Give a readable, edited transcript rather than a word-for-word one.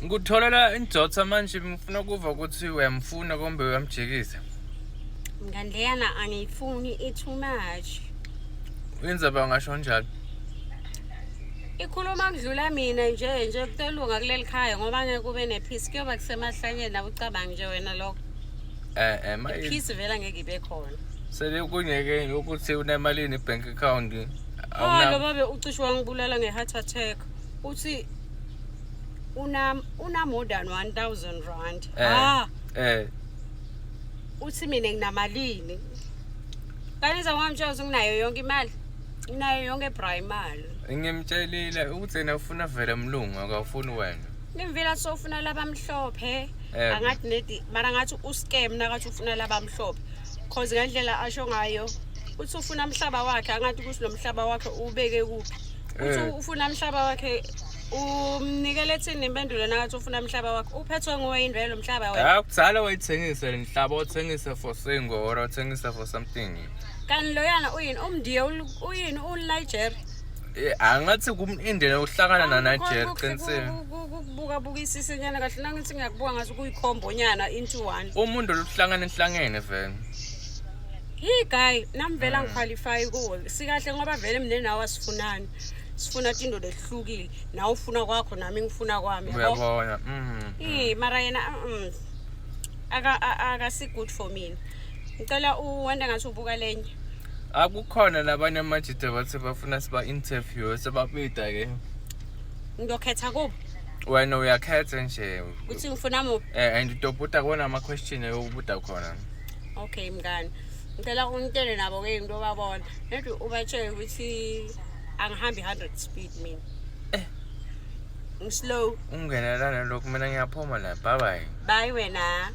Ngikutholela injotha manje ngifuna ukuva ukuthi uyamfuna kumbe uyamjikisa. Mngani leyana angiyifuni i-too much. Indzaba ngasho njalo. Ikhuluma kudlula mina nje nje kutolunga kuleli khaya ngoba ngeke kube nepeace kuyoba kusemahlanyeni nawe ucabange nje wena lokho. Eh eh ma Peace vele angeke ibe khona. sele kungeke ukuthi unemalini bank account. Ah lo babe ucishe wangibulala nge-heart attack. Uthi una una more than 1000 rand. Eh. Ah Eh uthi mina nginamalini. Kanti ngamtshela ukuthi nginayo yonke imali. Nginayo yonke bra imali. ngimtshelile ukuthi yena ufuna vele mlungu akafuni wena. Nimvela sofuna labamhlophe. Eh. Angathi nedi mara ngathi uscam nakathi ufuna labamhlophe. Cause ngendlela asho ngayo uthi ufuna umhlaba wakhe angathi ukuthi lo mhlaba wakhe ubeke kuphi. Uthi Eh. ufuna umhlaba wakhe umnikele thini impendulo nakathi ufuna umhlaba wakhe uphethwe nguwe yini vele lo mhlaba wena. Ah kudala wayithengisa le nhlaba uthengisa for singo or uthengisa for something. Kanti loyana uyini umndiya uyini uLigeria. Eh, angathi kumindeni uhlangana na Nigeria qinisile. Kubuka bukisise nyana kahle nangithi ngiyakubuka ngathi kuyikhombo nyana into one. Umuntu lokuhlangana enhlangene vele. Hey guy, nami vele angiqualify kuwe. Sikahle ngoba vele mina nawe asifunani. Sifuna tinto lehlukile. Nawe ufuna kwakho nami ngifuna kwami. yabo? Uyabona. Mm. Eh mara yena aka akasi good for mina. Ngicela uwenda ngathi ubuka lenye. Akukhona nabanye amajita bathi bafuna siba interview sebabida ke. Ngiyokhetha kubo Wena uyakhetha nje. ukuthi ngifuna muphi. Eh and utobuta kona ama question yokubuta khona. Okay mngani. Ngicela ungitshele nabo ke into babona. Nedi ubatshele ukuthi angihambi 100 speed mina. Eh. Ngislow. Ungenelana lokhu mina ngiyaphuma la. Bye bye. Bye wena.